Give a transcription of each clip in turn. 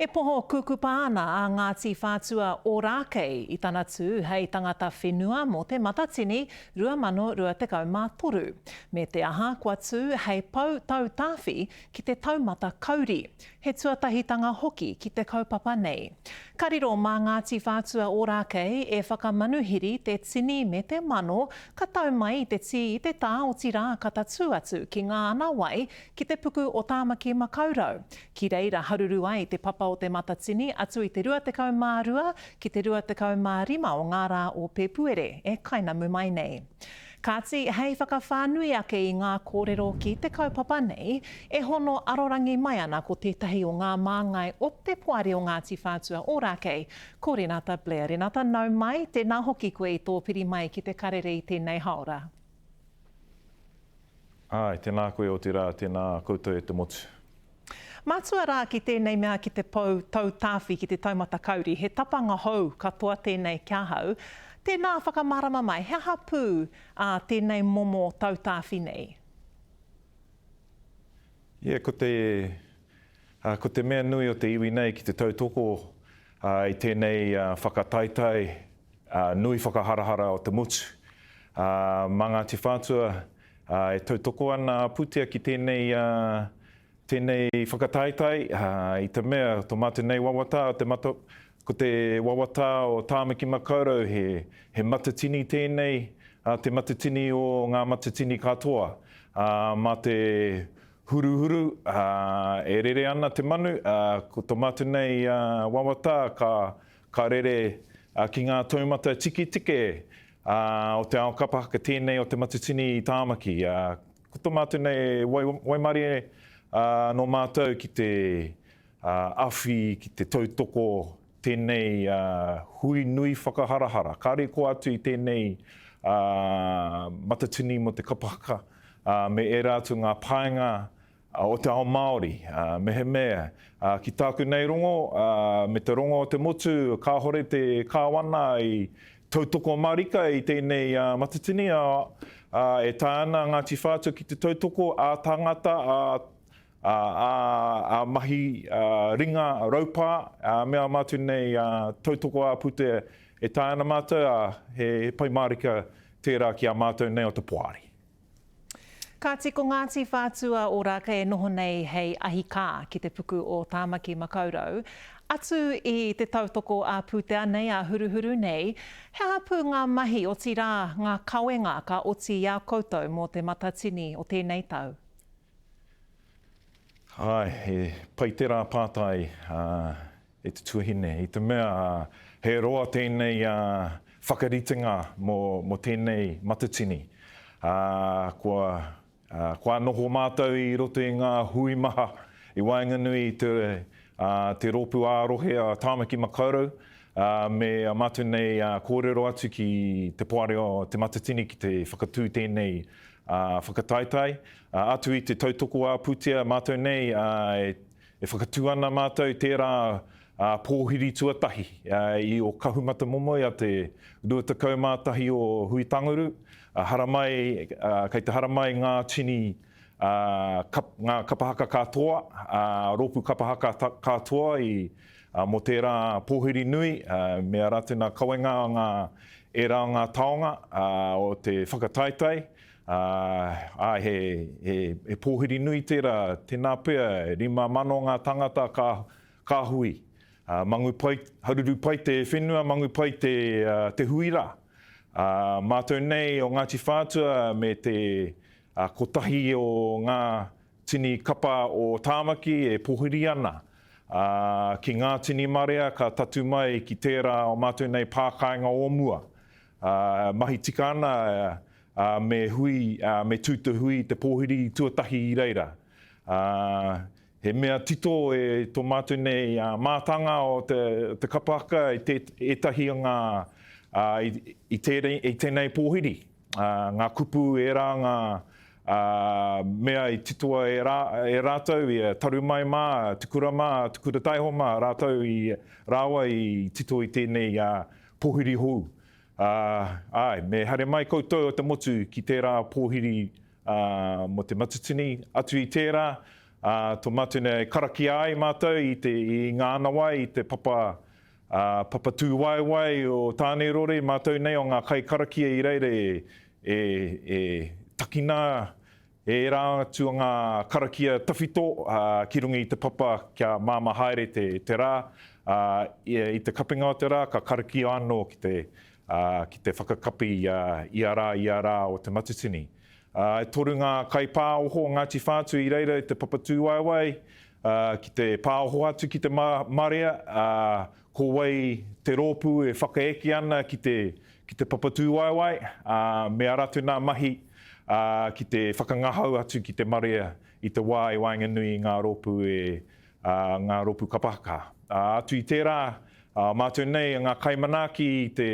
E poho kūkupa ana a Ngāti Whātua Ōrākei i tana tū hei tangata whenua mō Te Matatini 2023, me te aha kua tū hei pou tautāwhi ki te taumata kauri, he tuatahitanga hoki ki te kaupapa nei. Ka riro mā Ngāti Whātua Ōrākei e whakamanuhiri te tini me te mano ka tau mai i te tī i te tā otirā ka tatū atu ki ngā ana wai ki te puku o Tāmaki Makaurau. Ki reira haruru ai te papa o Te Matatini atu i te 22 ki te 25 o ngā rā o Pēpuere e kainamu mai nei. Kāti, hei whakawhānui ake i ngā kōrero ki te kaupapa nei, e hono arorangi mai ana ko tētahi o ngā māngai o te Poari o Ngāti Whātua Ōrākei, ko Renata Blair. Renata, nau mai, tēnā hoki koe i tō piri mai ki te karere i tēnei haora. Āe, tēnā koe otirā, tēnā koutou e te motu. Matua rā ki tēnei mea ki te pou tautāwhi ki te taumata kauri, he tapanga hou katoa tēnei ki ahau. Tēnā whakamārama mai, he aha pū ā tēnei momo tautāwhi nei? Yeah, ko te, ko te mea nui o te iwi nei ki te tautoko i tēnei whakataetae nui whakaharahara o te motu. Mā Ngāti Whātua e tautoko ana a Pūtea ki tēnei, tēnei whakataetae, i te mea, tō mātou nei wawata, te mata, ko te wawata o Tāmaki Makaurau he, he matatini tēnei, te matatini o ngā matatini katoa. Mā te huruhuru e rere ana te manu, ko tō mātou nei wawata ka, Ka rere ki ngā taumata tiketike o te ao kapa haka tēnei o Te Matatini i Tāmaki. Ko tō mātou nei waimarie nō mātou ki te awhi, ki te tautoko tēnei hui nui whakaharahara. Kāre koa atu i tēnei matatini mō te kapa haka me ērā atu ngā painga o te ao Māori. Mehemea, ki tāku nei rongo, me te rongo o te motu, kāhore te Kāwana i tautoko mārika i tēnei matatini, e taea ana Ngāti Whātua ki te tautoko ā-tāngata, ā-mahi ringa raupā, me ā mātou nei tautoko ā-pūtea e taea ana mātou, he pai mārika tērā ki a mātou nei o te Poari. Kāti ko Ngāti Whātua Ōrākei e noho nei hei ahi kā ki te puku o Tāmaki Makaurau. Atu i te tautoko ā-pūtea nei, ā-huruhuru nei, he aha pū ngā mahi, otirā, ngā kawenga ka oti i a koutou mō Te Matatini o tēnei tau? Āe, he pai tērā pātai e te tuahine, i te mea he roa tēnei whakaritenga mō tēnei matatini. Kua, kua noho mātou i roto i ngā hui maha i waenganui i te, te rōpū ā-rohe a Tāmaki Makaurau, me a mātou nei kōrero atu ki te Poari o Te Matatini ki te whakatū tēnei whakataetae. Atu i te tautoko ā-pūtea mātou nei e E whakatū ana mātou i tērā pōhiri tuatahi i o Kahumatamomoe a te 21 o Huitanguru. Haramai, kei te haramai ngā tini, ngā kapa haka katoa, rōpū kapa haka katoa i mō tērā pōhiri nui me ā rātou nā kawenga ngā ērā ngā taonga o te whakataetae. Ā, āe, he, he, he pōhiri nui tērā, tēnā pea, e 5,000 ngā tāngata ka, ka hui. Ā, mangu pai, haruru pai te whenua, mangu pai te, te hui rā. Ā, mātou nei o Ngāti Whātua me te ā, kotahi o ngā tini kapa o Tāmaki e pōhiri ana, ā, ki ngā tini marea ka tatū mai ki tērā o mātou nei pā kāinga o mua. Ā, mahi tika ana, ā, me hui, ā, me tū te hui, te pōhiri tuatahi i reira. Ā, he mea tito e tō mātou nei mātanga o te, te kapa haka i te, ētahi o ngā, ā, i, i tērei, i tēnei pōhiri. Ā, ngā kupu ērā ngā, ā, mea i titoa e rā, e rātou, i a Tarumai mā, a Te Kura mā, a Te Kura Taiho mā, rātou i, rāua i tito i tēnei, ā, pōhiri hou. Ā, āe, me haere mai koutou o te motu ki tērā pōhiri, ā, mō te Matatini. Atu i tērā, ā, tō mātou nei e karakia ai mātou i te, i ngā anawai, i te papa, ā, papa tūwaewae o Tānerore, mātou nei o ngā kaikarakia i reira e, e, e takina ērā atu o ngā karakia tawhito, ā, ki runga i te papa kia māmā haere te, te rā, ā, i, i te kapinga o te rā ka karakia anō ki te, ā, ki te whakakapi i a, ia rā, ia rā o Te Matatini. Ā, e toru ngā kaipāoho o Ngāti Whātua i reira i te Papatūwaewae, ā, ki te pāoho atu ki te marea, ā, ko wai te rōpū e whakaeke ana ki te, ki te Papatūwaewae, ā, me ā rātou nā mahi, ā, ki te whakangahau atu ki te marea i te wā i waenganui i ngā rōpū e, ā, ngā rōpū kapa haka. Ā, atu i tērā, ā, mātou nei ngā kaimanaaki i te,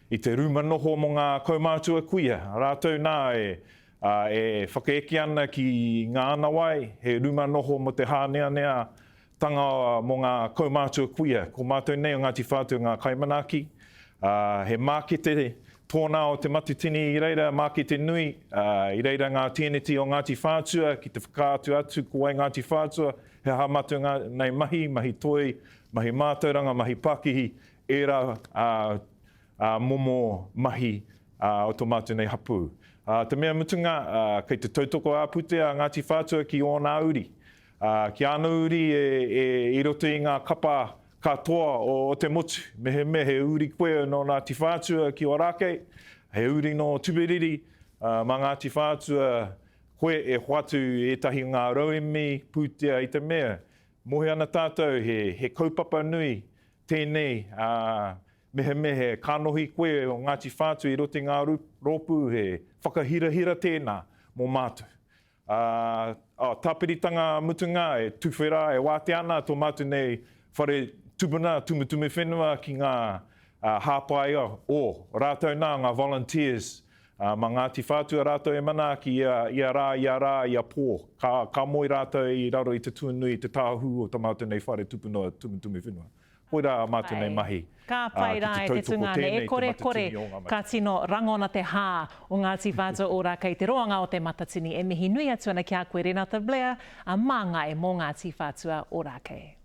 i te rūma noho mō ngā kaumātua kuia, rātou nā e, ā, e whakaeke ana ki ngā anawai, he rūma noho mō te hāneaneatanga mō ngā kaumātua kuia. Ko mātou nei o Ngāti Whātua ngā kaimanaaki, ā, he mākete tōna o Te Matatini i reira, mākete nui, ā, i reira ngā tēneti o Ngāti Whātua ki te whakaatu atu ko wai Ngāti Whātua, he aha mātou ngā nei mahi, mahi toi, mahi mātauranga, mahi pakihi, ērā ā, momo mahi o tō mātou nei hapū. Ā, te mea mutunga, ā, kei te tautoko ā-pūtea a Ngāti Whātua ki ōna uri. Ā, ki āna uri e, e, i roto i ngā kapa katoa o, o te motu. Mehemea he uri koe nō Ngāti Whātua ki Ōrākei, he uri nō Tuperiri, ā, mā Ngāti Whātua koe e hoatu ētahi o ngā rauemi pūtea i te mea, moe ana tātou he, he kaupapa nui Tēnei, ā, mehemea he kanohi koe o Ngāti Whātua i roto i ngā rōpū, he whakahirahira tēnā mō mātou. Ā, ā, tāpiritanga mutunga, e tuwhera, e wātea ana tō mātou nei whare tupuna, tumutumu whenua ki ngā hāpaia o rātou nā, ngā volunteers, ā, mā Ngāti Whātua rātou e manaaki ia, ia rā, ia rā, ia pō. Ka, ka moe rātou i raro i te tuanui, i te tāhū o tā mātou nei whare tupuna, tumutumu whenua. Koirā ā mātou nei mahi, Ka ā, pai ki rā te e te tautoko tungāne, e tēnei te kore, kore, matatini o ngā ka tino rangona te hā o Ngāti Whātua Ōrākei te roanga o te Matatini. E mihi nui atu ana ki a koe Renata Blair, a Māngai mō Ngāti Whātua Ōrākei.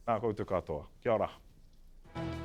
Nā koutou katoa. Kia ora.